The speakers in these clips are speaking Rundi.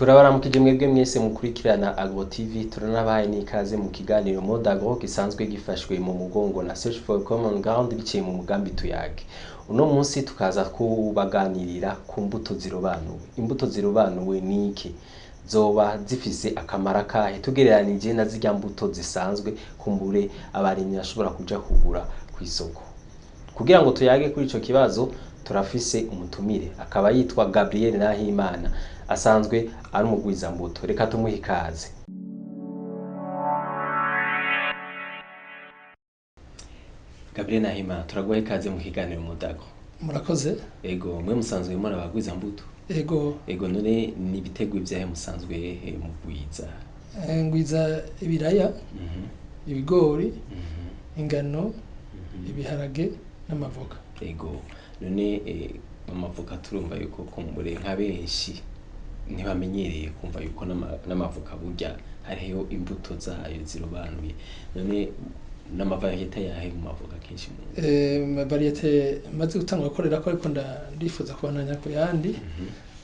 Turabaramukije mwebwe mwese mukurikirana Agro TV, turanabahaye n'ikaze mu kiganiro Mode Agro gisanzwe gifashwe mu mugongo na Search for Common Ground biciye mu mugambi Tuyage. Uno munsi tukaza kubaganirira ku mbuto zirobanuwe. Imbuto zirobanuwe ni iki? Zoba zifise akamaro akahe tugereranije na zirya mbuto zisanzwe kumbure abarimyi bashobora kuja kugura kw'isoko? Kugira ngo tuyage kuri ico kibazo turafise umutumire, akaba yitwa Gabriel Nahimana, asanzwe ari umugwizambuto. Reka tumuhe ikaze. Gabriel Nahimana, turaguha ikaze mu kiganiro Mudago. Murakoze. Ego, mwe musanzwe muri abagwizambuto? Ego. Ego, none ni ibitegwa ivyahe musanzwe mugwiza? Ngwiza ibiraya, ibigori, ingano, ibiharage n'amavoka. Ego, none amavoka turumva yuko kumbure nka benshi ntibamenyereye kumva yuko n'amavoka burya hariho imbuto zayo zirobanuye. None n'amavariyete yahe mu mavoka kenshi mu Amavariyete maze gutangura gukorera ko, ariko ndifuza kubandanya ku yandi.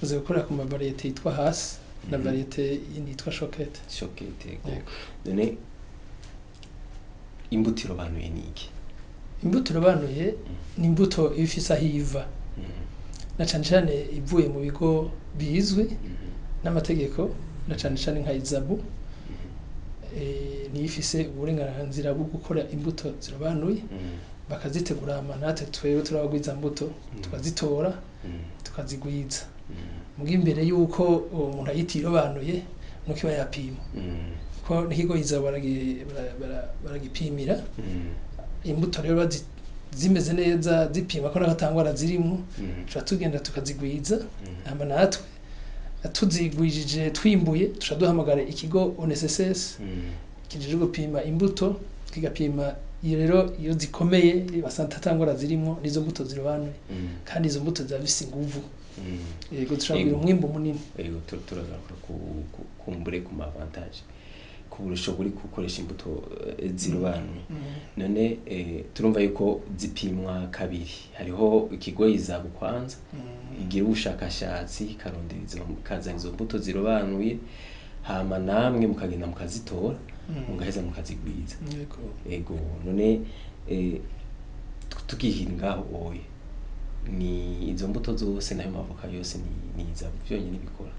Maze gukorera ku mavariyete yitwa Hasi na variyete yindi yitwa Shokete. Shokete, ego. None imbuto irobanuye ni iki? Imbuto irobanuye ni imbuto iba ifise aho iva, na cane cane ivuye mu bigo bizwi n'amategeko, na cane cane nka ISABU, niyo ifise uburenganzira bwo gukora imbuto zirobanuye, bakazitegura, hama natwe twebwe turabagwiza mbuto tukazitora, tukazigwiza. Muga imbere yuko uwo muntu ayita irobanuye nuko iba yapima, ko n'ikigo ISABU baragipimira imbuto. Rero zimeze neza, zipima ko nta ngwara zirimwo, tuca tugenda tukazigwiza. Hama natwe tuzigwijije, twimbuye, tuca duhamagara ikigo ONSS kijejwe gupima imbuto, kigapima. Iyo rero iyo zikomeye basanga ata ngwara zirimwo, nizo mbuto zirobanuye, kandi izo mbuto ziba zifise inguvu. Yego, dushobora kugira umwimbu munini. Ego, turagaruka kumbure ku ma avantage, ku burusho buri gukoresha imbuto zirobanuye. None turumva yuko zipimwa kabiri: hariho ikigo ISABU kwanza igira ubushakashatsi, ikarondera izo, ikazana izo mbuto zirobanuye, hama namwe mukagenda mukazitora, mugaheza mukazigwiza. Yego. Ego, none tukihinga ngaho oye, ni izo mbuto zose nayo mavoka yose ni ISABU vyonyene bikora?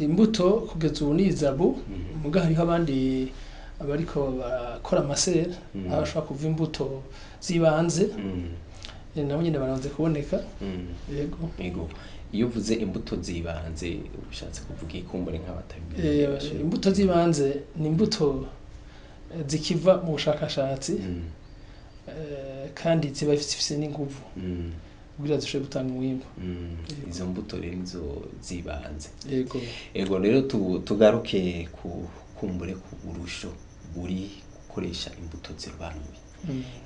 Imbuto kugeza ubu ni ISABU, muga hariho abandi abariko barakora ama serres, aho bashobora kuva imbuto z'ibanze, nabo nyene baramaze kuboneka. Yego. Ego, iyo uvuze imbuto zibanze ushatse kuvuga ikumbure nk'abatabimenye? Imbuto z'ibanze ni imbuto zikiva mu bushakashatsi, kandi ziba zifise n'inguvu kugira zishobore gutanga umwimbu. Yego. Izo mbuto rero nizo zibanze? Yego. Ego, rero tugaruke ku kumbure ku burusho buri gukoresha imbuto zirobanuye.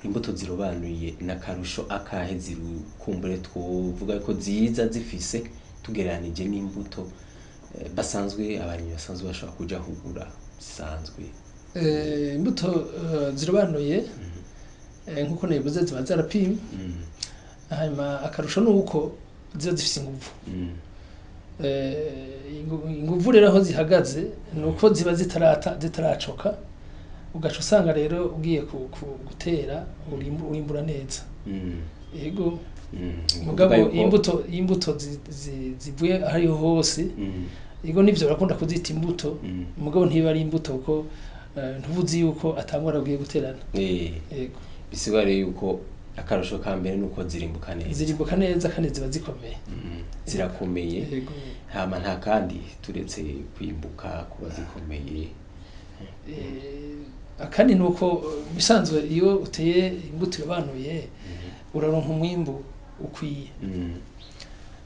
Imbuto zirobanuye n'akarusho akahe kumbure twovuga ko ziza zifise tugereranije n'imbuto basanzwe abarimyi basanzwe bashobora kuja kugura zisanzwe? Imbuto zirobanuye, nkuko nabivuze, ziba zarapimwe. Hanyuma akarusho ni uko ziba zifise inguvu. Inguvu rero aho zihagaze ni uko ziba zitaracoka, ugaca usanga rero ugiye gutera urimbura neza. Yego. Mugabo Kuvuga yuko- imbuto zivuye ahariho hose, yego nivyo barakunda kuzita imbuto, mugabo ntiba ari imbuto kuko ntubuzi yuko atangwara ugiye guterana. Yego. Bisigura rero yuko akarusho ka mbere nuko zirimbuka neza. Zirimbuka neza kandi ziba zikomeye. Zirakomeye. Yego. Hama nta kandi turetse kwimbuka, kuba zikomeye? Akandi ni uko bisanzwe iyo uteye imbuto irobanuye uraronka umwimbu ukwiye.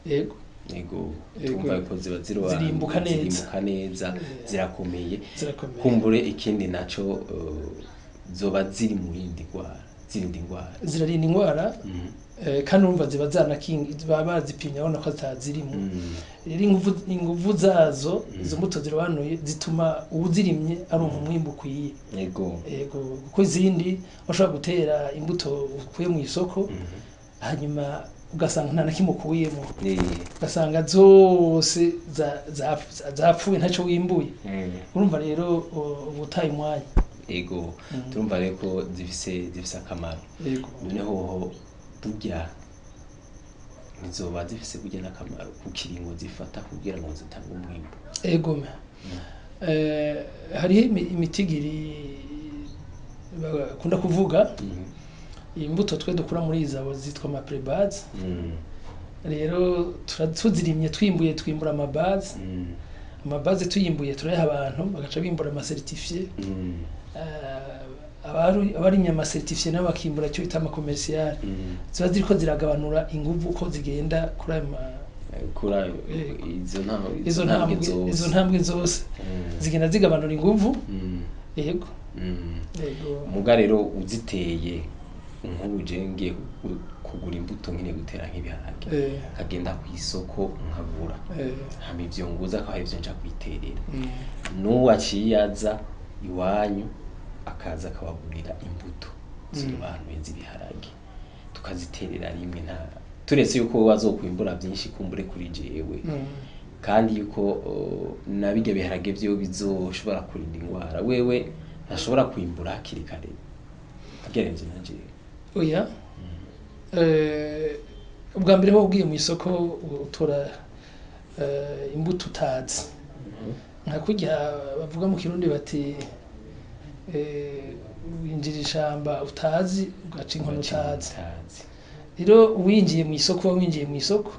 Yego. Yego. Yego. Tumva ko ziba zirobanuye, Zirimbuka neza. zirimbuka neza, zirakomeye. Zirakomeye. Kumbure ikindi naco, zoba ziri mu yindi ndwara, zirinda indwara. Zirarinda indwara, kandi urumva ziba zanakingi, baba bazipimye babona ko atazirimo. Rero inguvu zazo, izo mbuto zirobanuye, zituma uwuzirimye aronka umwimbu ukwiye. Yego, kuko izindi washobora gutera imbuto ukuye mu isoko, hanyuma Ugasanga nta na kimwe ukuyemo, ugasanga zose zapfuye, ntacyo wimbuye. Urumva rero uba utaye umwanya. Ego, turumva rero ko zifise akamaro. Yego. Noneho burya ntizoba zifise burya n'akamaro ku kiringo zifata kugira ngo zitange umwimbu? Egome. Hariho imitigiri bakunda kuvuga. Imbuto twe dukura muri izabo zitwa ama pré-base. Rero tuzirimye, twimbuye, twimbura ama base. Ama base tuyimbuye, turayaha abantu bagaca bimbura ama certifié. Abarimye ama certifié nabo bakimbura icyo bita ama commercial. Ziba ziriko ziragabanura inguvu uko zigenda kuri ayo Kuri ayo Yego. izo izo ntambwe ntambwe zose. Izo ntambwe zose zigenda zigabanura inguvu. Yego. Yego. Muga rero uziteye, nk'ubu je ngiye kugura imbuto, nkeneye gutera nk'ibiharage, nkagenda ku isoko nkagura, hama ivyo nguza akaba arivyo nja kwiterera, n'uwo aciye aza iwanyu akaza akabagurira imbuto zirobanuye z'ibiharage, tukaziterera rimwe, nta turetse yuko wowe azokwimbura byinshi kumbure kuri jewe, kandi yuko na birya biharage vyo bizoshobora kurinda ingwara, wewe ntashobora kwimbura hakiri kare ugereranije na jewe? Oya. Ubwa mbere ho ugiye mu isoko utora imbuto utazi, nka kurya bavuga mu Kirundi bati winjira ishamba utazi, ugaca inkoni utazi. Utazi. Rero winjiye mu isoko, winjiye mu isoko,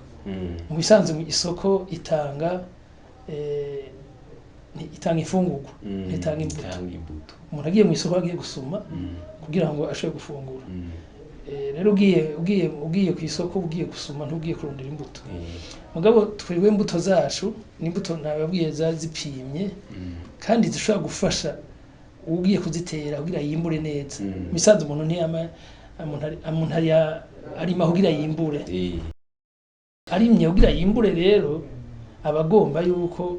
mu bisanzwe mu isoko itanga itanga imfungurwa, ntitanga imbuto. Itanga imbuto. Umuntu agiye mu isoko agiye gusuma kugira ngo ashobore gufungura. Rero ugiye ku isoko ugiye gusuma, ntugiye kurondera imbuto. Mugabo twebwe imbuto zacu ni imbuto nababwiye zari zipimye kandi zishobora gufasha ugiye kuzitera kugira yimbure neza. Mu bisanzwe umuntu ntiyama umuntu arima kugira yimbure. Arimye kugira yimbure, rero aba agomba yuko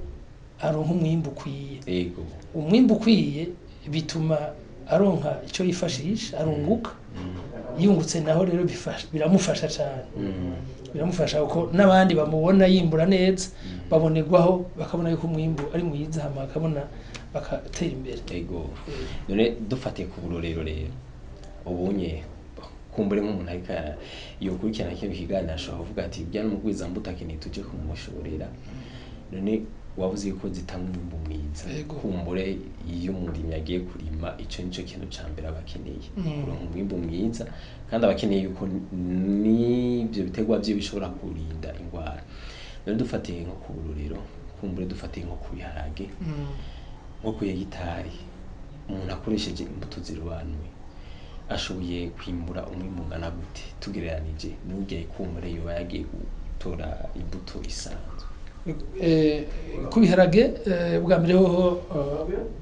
aronka umwimbu ukwiye. Umwimbu ukwiye bituma aronka icyo yifashisha, arunguka. Yungutse naho rero biramufasha cyane. Biramufasha kuko n'abandi bamubona yimbura neza babonerwaho, bakabona yuko umwimbu ari mwiza, hama bakabona bagatera imbere. Ego. None dufatiye ku burorero rero, ubunye kumbure nk'umuntu ariko yokurikirana kino kiganiro ashobora kuvuga ati burya n'umugwizambuto akeneye tuje kumushorera. None wabuze yuko zitanga umwimbu mwiza. Kumbure iyo umurimyi agiye kurima, ico nico kintu ca mbere aba akeneye, kuronka umwimbu mwiza, kandi aba akeneye yuko n'ivyo biterwa vyiwe bishobora kurinda ingwara. None dufatiye nko ku burorero, kumbure dufatiye nko ku biharage, nko ku hegitari, umuntu akoresheje imbuto zirobanuye ashoboye kwimbura umwimbu ungana gute, tugereranije n'ugiye kumbure yoba yagiye gutora imbuto isanzwe? Ku biharage, bwa mbere hoho,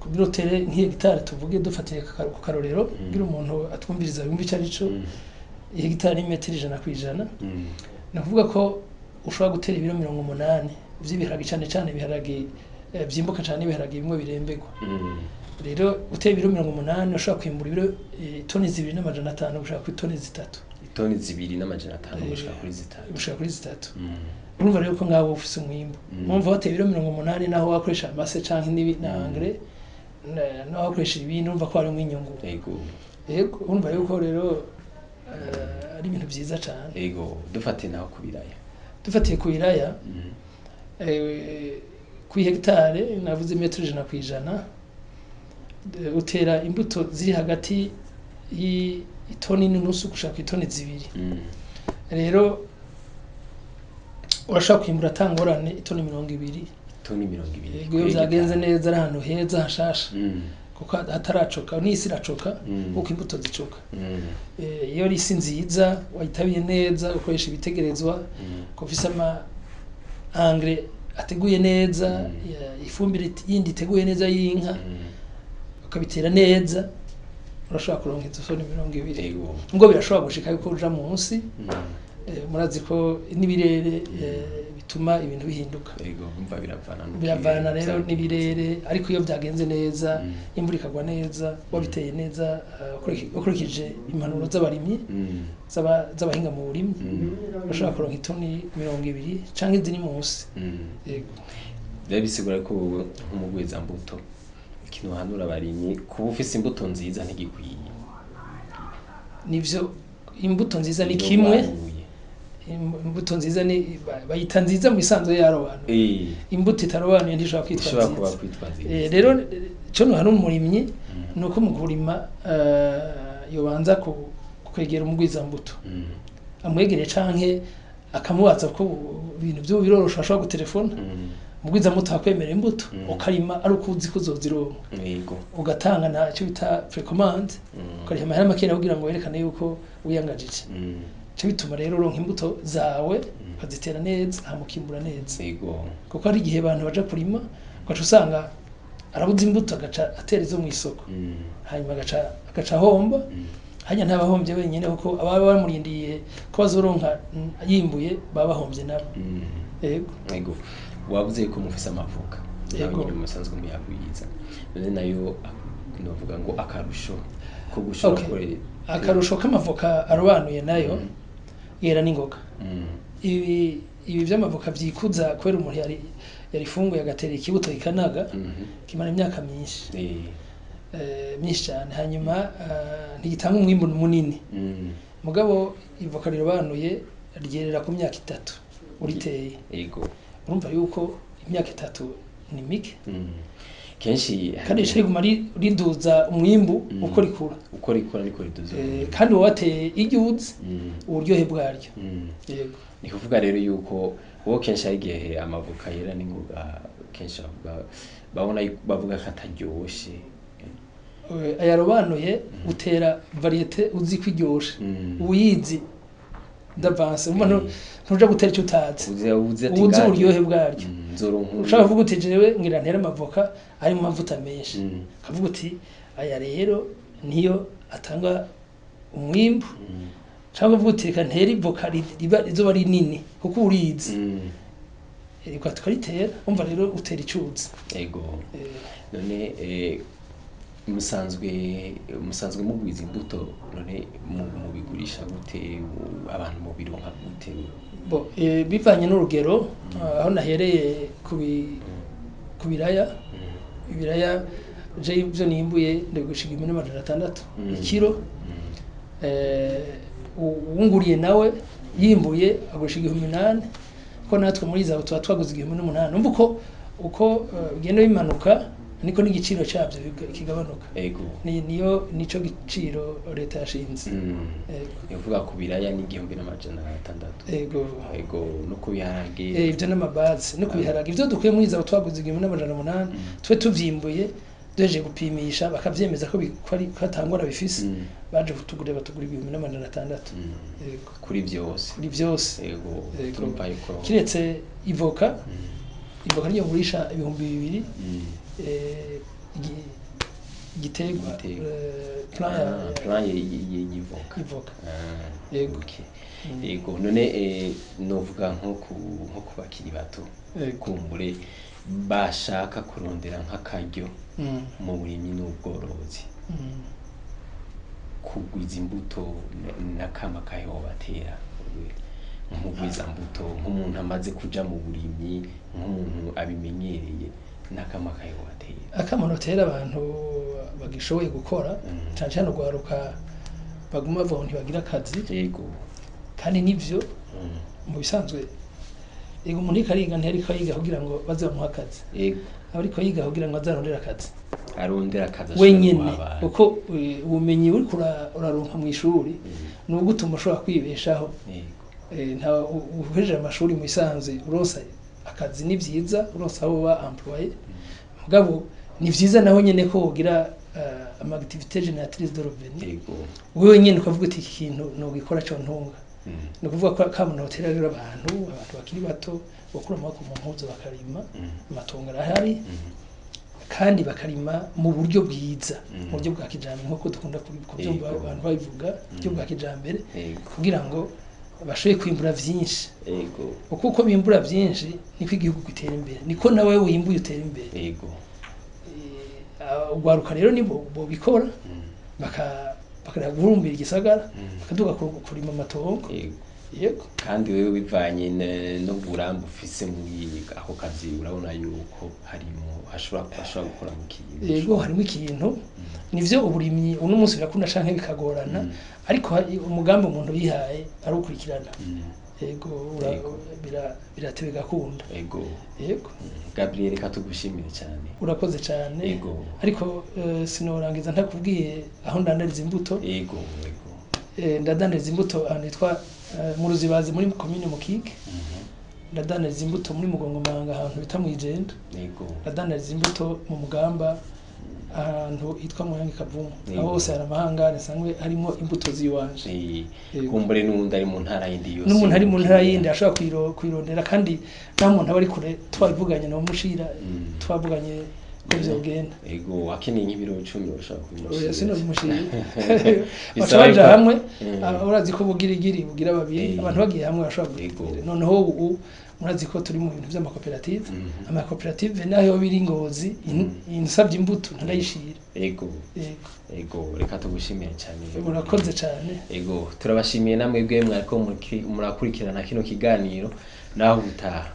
kugira utere nk'hegitari, tuvuge dufatiye ku karorero kugira umuntu atwumviriza yumve ico ari cyo, ihegitari ni metero 100%. Ni ukuvuga ko ushobora gutera ibiro 80 vy'ibiharage, cane cane ibiharage vyimbuka cane, ibiharage bimwe biremberwa. Rero uteye ibiro 80, ushobora kwimbura ibiro toni 2,500 gushika kuri toni 3. Itoni 2,500 gushika kuri 3. Gushika kuri 3. Urumva rero ko ngaho ufise umwimbu. Urumva wateye ibiro 80, naho wakoresha amase canke na engrais, naho wakoresha ibindi, urumva ko harimwo inyungu. Yego, urumva yuko rero ari ibintu vyiza cane. Ego, dufatiye naho ku biraya? Dufatiye ku biraya, ku hegitare navuze metero 100%, utera imbuto ziri hagati y'itoni n'inusu gushika ku itoni 2. Rero urashobora kwimbura ata ngorane itoni 20. Toni 20? Yego, iyo vyagenze neza, ari ahantu heza hashasha, kuko hataracoka, n'isi iracoka, kuko imbuto zicoka. Iyo ari isi nziza wayitabiye neza, ukoresha ibitegerezwa, ko ufise ama engrais ateguye neza, ifumbire yindi iteguye neza y'inka, ukabitera neza, urashobora kuronka izo toni 20. Ngo birashobora gushika yuko uja munsi. Murazi ko n'ibirere bituma ibintu bihinduka. Yego, umva biravana n'uko Biravana ibirere rero vyagenze. n'ibirere, ariko iyo byagenze neza, imvura ikagwa neza, wabiteye neza, ukurikije impanuro z'abarimyi, z'abahinga mu burimyi, bashobora kuronka itoni 20 canke ziri munsi. Yego. Biba bisigura ko wowe nk'umugwizambuto, ikintu uhanura abarimyi, kuba ufise imbuto nziza ntigikwiye. Nivyo, imbuto nziza ni Iyo kimwe. wanuye. Imbuto nziza ni bayita nziza mu isanzwe yarobanuye. Imbuto itarobanuye ntishobora kwitwa Ishobora kuba nziza. kwitwa nziza. Rero cyo nuhana umurimyi ni uko mu kurima yobanza kwegera umugwizambuto, amwegereye canke akamubaza ko ibintu by'ubu biroroshe, ashobora gutelefona umugwizambuto akwemera imbuto, ukarima ari uko uzi ko uzozironka, ugatanga ntacyo bita précommande, ukariha amahera makeya kugira ngo werekane yuko wiyangajije. Cyo bituma rero uronka imbuto zawe, ukazitera neza, hama ukimbura neza, kuko hari igihe abantu baja kurima ugaca usanga arabuze imbuto, agaca atera izo mu isoko, hanyuma agaca ahomba. Hanya ntabahombye wenyine, kuko ababa bamurindiye ko bazoronka yimbuye baba bahombye nabo. Yego. Yego, wavuze ko mufise amavoka nawe Yego. nyine musanzwe muyagwiza, none nayo novuga ngo akarusho ko gushobora gukora? Akarusho k'amavoka arobanuye nayo yera n'ingoga. Ibi vy'amavoka vyikuza kubera umuntu yari yarifunguye agatera ikibuto ikanaga, kimara imyaka myinshi, myinshi cyane, hanyuma ntigitanga umwimbu munini. Mugabo ivoka rirobanuye ryerera ku myaka 3 uriteye. Urumva yuko imyaka 3 ni mike. Kenshi Kandi rica riguma riduza umwimbu uko rikura. Uko rikura niko riduza. Kandi wowe wateye iryo uzi uburyohe bwaryo. Yego. Ni kuvuga rero yuko wowe kenshi hari igihe amavoka yera n'ingoga, kenshi bavuga, babona bavuga ko ataryoshe. Ayarobanuye utera variété uzi ko iryoshe, uyizi d'avance. Urumva ntuja gutera icyo utazi. Uzi ati Uzi ngaje, uburyohe bwaryo. Nzoronka Ushaka kuvuga uti jewe ngira ntere amavoka ari mu mavuta menshi, ukavuga uti aya rero niyo atanga umwimbu, cyangwa uvuga uti reka ntere ivoka riba rizoba rinini kuko urizi, reka tukaritera. Umva rero utera icuzi. Ego. None musanzwe mugwiza imbuto, none mubigurisha gute? Abantu mubironka gute? Bo, bivanye n'urugero, aho nahereye ku biraya, ibiraya je ibyo nimbuye ndabigurisha 1600 ikiro. Uwunguriye nawe yimbuye agurisha 8000, ko natwe muri zabo tuba twaguze 8000. Umva uko bigenda bimanuka niko n'igiciro cyabyo kigabanuka. Niyo nico giciro leta yashinze. Ego. Ni ukuvuga ku biraya ni 1600. Ego. Ego, no ku biharage? Ibyo n'amabazi no kubiharage, ibyo dukuye muri zabo twaguze 1800, twe tuvyimbuye duhejeje gupimisha bakavyemeza ko ko ko atangora bifise, baje kutugurira batugura 1600. Yego. Kuri byose? Kuri byose. Ego. Yego. Turumva yuko Kiretse ivoka, ivoka niyo ngurisha 2000, igiterwa. Igiterwa. Plant Ah, plant y'ivoka. Ivoka. Ah, Yego. okay. Yego, none novuga nko ku bakiri bato, kumbure bashaka kurondera nk'akaryo mu burimyi n'ubworozi, kugwiza imbuto n'akama kahe wobatera nk'umugwiza mbuto, nk'umuntu amaze kuja mu burimyi, nk'umuntu abimenyereye, n'akama kahe wobatera? Akamaro notera abantu bagishoboye gukora, cane cane urwaruka baguma bavuga ngo ntibagira akazi, kandi nivyo. Mu bisanzwe, yego, umuntu ariko ariga ntiyariko yiga kugira ngo baze bamuhe akazi, aba ariko yiga kugira ngo azarondere akazi Arondera akazi ashobora wenyene, guha abantu. Kuko ubumenyi uriko uraronka mw'ishuri ni ugutuma ushobora kwibeshaho. Nta uhejeje amashuri mu bisanzwe uronsa akazi ni vyiza, uronsa aho uba employé, mugabo ni vyiza naho nyene ko wogira ama activité génératrice de revenu, wewe nyene ukavuga uti iki kintu nogikora co ntunga. Ni ukuvuga ko kamuntu hotera rero abantu bakiri bato bakura amaboko mu mpuzu bakarima. Amatongo arahari, kandi bakarima mu buryo bwiza, mu buryo bwa kijambere nk'uko dukunda kubyumva abantu babivuga, uburyo bwa kijambere, kugira ngo Bashoboye kwimbura vyinshi. Kuko uko bimbura vyinshi niko igihugu gitera imbere, niko nawe wimbuye utera imbere. Urwaruka rero nibo bobikora, bakareka guhurumbira igisagara, bakaduga kurima amatongo. Yego. Kandi wewe bivanye n'uburambe ufise muri ako kazi, urabona yuko harimo hashobora gukora mu kintu. Yego, harimo ikintu. Nivyo, uburimyi uno munsi birakunda canke bikagorana, ariko hari umugambi umuntu yihaye arawukurikirana. Yego, biratebe gakunda. Yego. Gabriel, reka tugushimire cyane. Urakoze cyane. Ariko sinorangiza ntakubwiye aho ndandariza imbuto. Yego yego Ndadandariza imbuto ahantu hitwa mu Ruzibazi, muri komine Mukike. Ndadandariza imbuto muri Mugongomanga, ahantu bita Mwijenda. Ndadandariza imbuto mu Mugamba, ahantu hitwa Muyange Kavumu. Aho hose hari amahangare nsanzwe harimo imbuto z'iwanje. Yego. Kumbure n'uwundi ari mu ntara yindi yose. N'umuntu ari mu ntara yindi ashobora kwirondera, kandi naho umuntu aba ari kure twabivuganye namushira, twavuganye ko vyogenda. Yego, akeneye nk'ibiro 10 urashobora kubimushira. Oya, sinobimushira. Bisaba Baca baja hamwe. Urazi ko ubugirigiri bugira babiri. Abantu bagiye hamwe bashobora gugira. Noneho ubu murazi ko turi mu bintu vy'amakoperative. Amakoperative nayo biri Ngozi, insabye imbuto ntarayishira. Yego. Yego, reka tugushimire cyane. Murakoze cyane. Yego, turabashimiye namwe bwe mwariko murakurikirana kino kiganiro. Naho ubutaha.